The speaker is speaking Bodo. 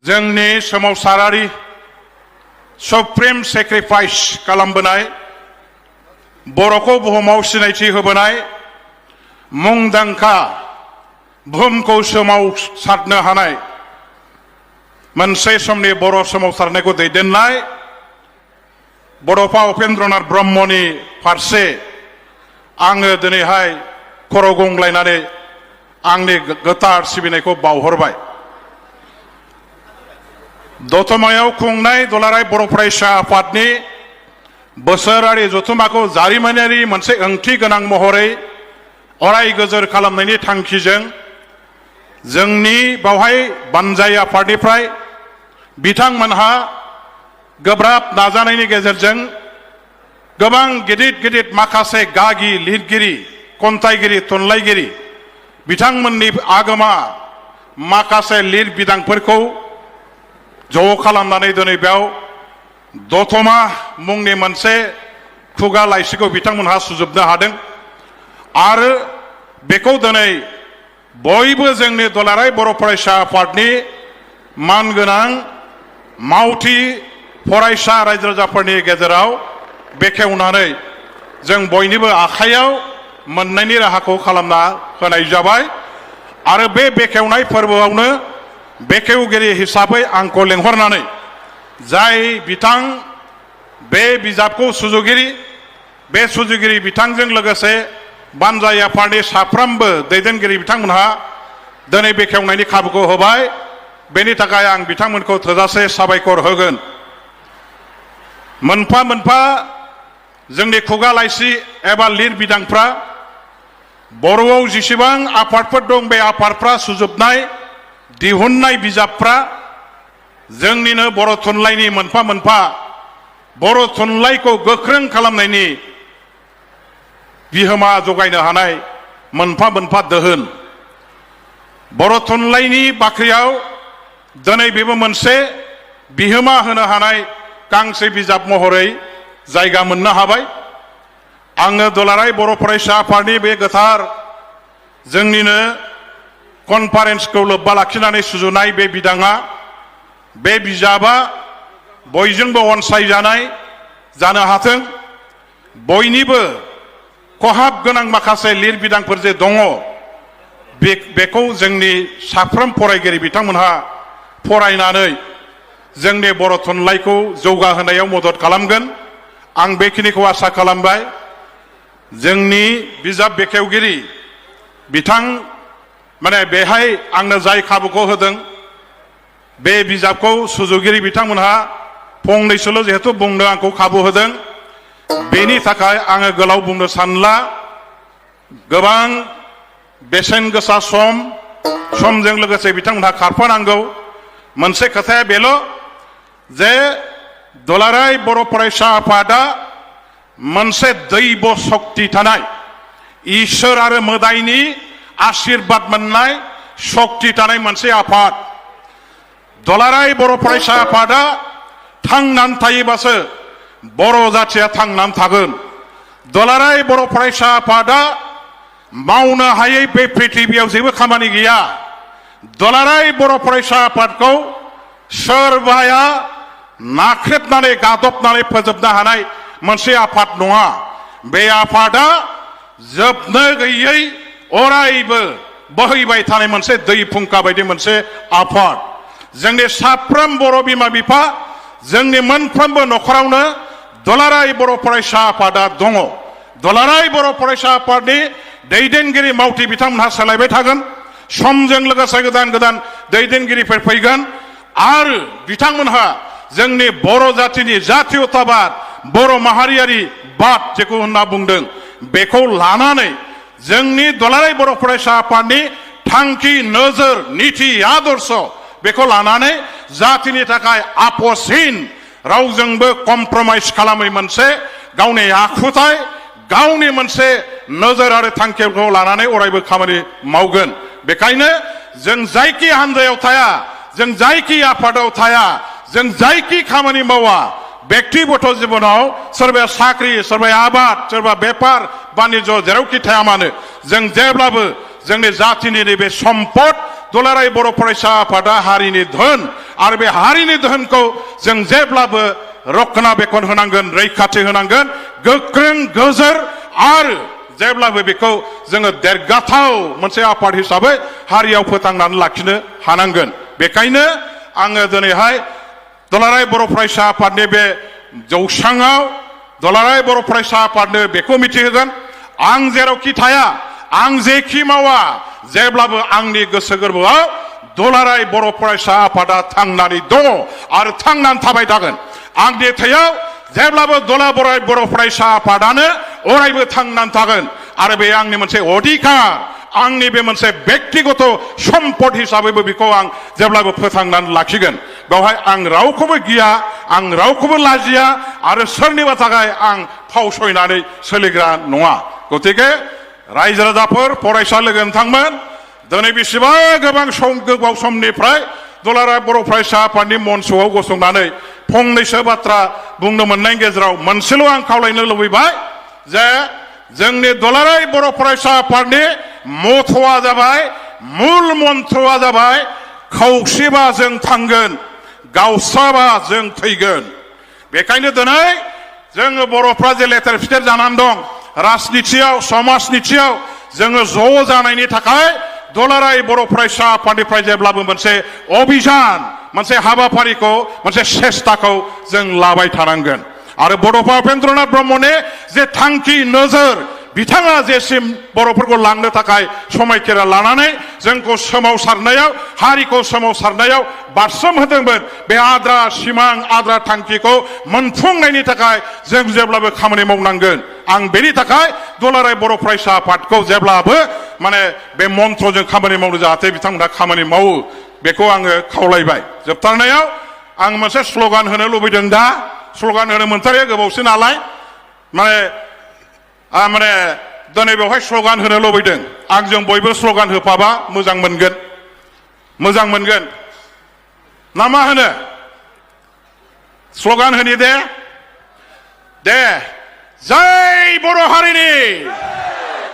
जोंनि सोमावसारारि सुप्रिम सेक्रिफाइस खालामबोनाय बर'खौ बुहुमाव सिनायथि होबोनाय मुंदांखा बुहुमखौ सोमावसारनो हानाय मोनसे समनि बर' सोमावसारनायखौ दैदेननाय बड'फा उपेन्द्रनाथ ब्रह्मनि फारसे आङो दिनैहाय खर' गंग्लायनानै आंनि गोथार सिबिनायखौ बावहरबाय। दतमायाव खुंनाय दुलाराय बर' फरायसा आफादनि बोसोरारि जथुम्माखौ जारिमिनारि मोनसे ओंथि गोनां महरै अराय गोजोर खालामनायनि थांखिजों जोंनि बावहाय बानजाय आफादनिफ्राय बिथांमोनहा गोब्राब नाजानायनि गेजेरजों गोबां गिदिर गिदिर माखासे गागि लिरगिरि खन्थाइगिरि थुनलाइगिरि बिथांमोननि आगोमा माखासे लिरबिदांफोरखौ ज' खालामनानै दिनै बेयाव दतमा मुंनि मोनसे खुगा लाइसिखौ बिथांमोनहा सुजुबनो हादों आरो बेखौ दिनै बयबो जोंनि दुलाराय बर' फरायसा आफादनि मानगोनां मावथि फरायसा रायजो राजाफोरनि गेजेराव बेखेवनानै जों बयनिबो आखायाव मोननायनि राहाखौ खालामना होनाय जाबाय आरो बे बेखेवनाय फोरबोआवनो बेखेवगिरि हिसाबै आंखौ लेंहरनानै जाय बिथां बे बिजाबखौ सुजुगिरि बे सुजुगिरि बिथांजों लोगोसे बानजाय आफादनि साफ्रोमबो दैदेनगिरि बिथांमोनहा दिनै बेखेवनायनि खाबुखौ होबाय। बेनि थाखाय आं बिथांमोनखौ थोजासे साबायखर होगोन। मोनफा मोनफा जोंनि खुगा लाइसि एबा लिरबिदांफ्रा बर'आव जेसेबां आफादफोर दं बे आफादफ्रा सुजुबनाय दिहुननाय बिजाबफ्रा जोंनिनो बर' थुनलाइनि मोनफा मोनफा बर' थुनलाइखौ गोख्रों खालामनायनि बिहोमा जगायनो हानाय मोनफा मोनफा दोहोन। बर' थुनलाइनि बाख्रियाव दिनै बेबो मोनसे बिहोमा होनो हानाय गांसे बिजाब महरै जायगा मोननो हाबाय। आङो दुलाराय बर' फरायसा आफादनि बे गोथार जोंनिनो कनफारेन्सखौ लोब्बा लाखिनानै सुजुनाय बे बिदाङा बे बिजाबा बयजोंबो अनसायजानाय जानो हाथों। बयनिबो खहाब गोनां माखासे लिरबिदांफोर जे दङ बेखौ जोंनि साफ्रोम फरायगिरि बिथांमोनहा फरायनानै जोंनि बर' थुनलाइखौ जौगाहोनायाव मदद खालामगोन आं बेखिनिखौ आसा खालामबाय। जोंनि बिजाब बेखेवगिरि बिथां बेहाय आंनो जाय खाबुखौ होदों बे बिजाबखौ सुजुगिरि बिथांमोनहा फंनैसोल' जिहेतु बुंनो आंखौ खाबु होदों बेनि थाखाय आङो गोलाव बुंनो सानला। गोबां बेसेन गोसा समजों लोगोसे बिथांमोनहा खारफानांगौ। मोनसे खोथाया बेल' जे दुलाराय बर' फरायसा आफादा मोनसे दैब शक्ति थानाय इसोर आरो मोदायनि आशीर्बाद मोननाय शक्ति थानाय मोनसे आफाद। दुलाराय बर' फरायसा आफादा थांनानै थायोबासो बर' जाथिया थांनानै थागोन। दुलाराय बर' फरायसा आफादा मावनो हायै बे पृथिबियाव जेबो खामानि गैया। दुलाराय बर' फरायसा आफादखौ सोरबाया नाख्रेबनानै गादबनानै फोजोबनो हानाय मोनसे आफाद नङा। बे आफादा जोबनो गैयै अरायबो बोहैबाय थानाय मोनसे दै फुंखा बायदि मोनसे आफाद। जोंनि साफ्रोम बर' बिमा बिफा जोंनि मोनफ्रोमबो न'खरावनो दुलाराय बर' फरायसा आफादा दङ। दुलाराय बर' फरायसा आफादनि दैदेनगिरि मावथि बिथांमोनहा सोलायबाय थागोन। समजों लोगोसे गोदान गोदान दैदेनगिरिफोर फैगोन आरो बिथांमोनहा जोंनि बर' जातिनि जातीयताबाद बर' माहारियारि बाद जेखौ होनना बुंदों बेखौ लानानै जोंनि दुलाराय बर' फरायसा आफादनि थांखि नोजोर निथि आदर्श बेखौ लानानै जातिनि थाखाय आपसहीन रावजोंबो कमप्रमाइज खालामै मोनसे गावनि आखुथाय गावनि मोनसे नोजोर आरो थांखिखौ लानानै अरायबो खामानि मावगोन। बेखायनो जों जायखि हान्जायाव थाया जों जायखि आफादाव थाया जों जायखि खामानि मावा व्यक्तिगत जीवनाव सोरबाया साख्रि सोरबाया आबाद सोरबा बेफार बानिज्य जेरावखि थाया मानो जों जेब्लाबो जोंनि जातिनि नैबे सम्पद दुलाराय बर' फरायसा आफादा हारिनि धोन आरो बे हारिनि धोनखौ जों जेब्लाबो रक्षनाबेक्षन होनांगोन रैखाथि होनांगोन गोख्रों गोजोर आरो जेब्लाबो बेखौ जोङो देरगाथाव मोनसे आफाद हिसाबै हारियाव फोथांनानै लाखिनो हानांगोन बेखायनो आङो दिनैहाय दुलाराय बर' फरायसा आफादनि बे जौसाङाव दुलाराय बर' फरायसा आफादनो बेखौ मिथिहोगोन आं जेरावखि थाया आं जेखि मावा जेब्लाबो आंनि गोसो गोरबोआव दुलाराय बर' फरायसा आफादा थांनानै दङ आरो थांनानै थाबाय थागोन आंनि थैयाव जेब्लाबो दुलाराय बर' फरायसा आफादानो अरायबो थांनानै थागोन आरो बे आंनि मोनसे अधिकार आंनि बे मोनसे व्यक्तिगत सम्पद हिसाबैबो बेखौ आं जेब्लाबो फोथांनानै लाखिगोन बेवहाय आं रावखौबो गिया आं रावखौबो लाजिया आरो सोरनिबा थाखाय आं फावसयनानै सोलिग्रा नङा गतिके रायजो राजाफोर फरायसा लोगो नोंथांमोन दिनै बेसेबा गोबाव समनिफ्राय दुलाराय बर' फरायसा आफादनि मन्चआव गसंनानै फंनैसो बाथ्रा बुंनो मोननायनि गेजेराव मोनसेल' आं खावलायनो लुबैबाय जे जोंनि दुलाराय बर' फरायसा आफादनि मथ'आ जाबाय मुल मन्त्रआ जाबाय खौसेबा जों थांगोन गावस्राबा जों थैगोन बेखायनो दिनै जोङो बर'फ्रा जे लेथेर फिथेर जानानै दं राजनितियाव समाजनितियाव जोङो ज' जानायनि थाखाय दुलाराय बर' फरायसा आफादनिफ्राय जेब्लाबो मोनसे अभियान मोनसे हाबाफारिखौ मोनसे सेस्ताखौ जों लाबाय थानांगोन आरो बड'फा उपेन्द्रनाथ ब्रह्मनि जे थांखि नोजोर बिथाङा जेसिम बर'फोरखौ लांनो थाखाय समायखिरा लानानै जोंखौ सोमावसारनायाव हारिखौ सोमावसारनायाव बारसोम होदोंमोन बे आद्रा सिमां आद्रा थांखिखौ मोनफुंनायनि थाखाय जों जेब्लाबो खामानि मावनांगोन आं बेनि थाखाय दुलाराय बर' फरायसा आफादखौ जेब्लाबो माने बे मन्त्रजों खामानि मावनो जाहाथे बिथांमोनहा खामानि मावो बेखौ आङो खावलायबाय जोबथारनायाव आं मोनसे स्ल'गान होनो लुबैदों दा स्ल'गान होनो मोनथारिया गोबावसो नालाय माने दिनै बेवहाय स्ल'गान होनो लुबैदों आंजों बयबो स्ल'गान होफाबा मोजां मोनगोन ना मा होनो स्ल'गान होनि दे जय बर' हारिनि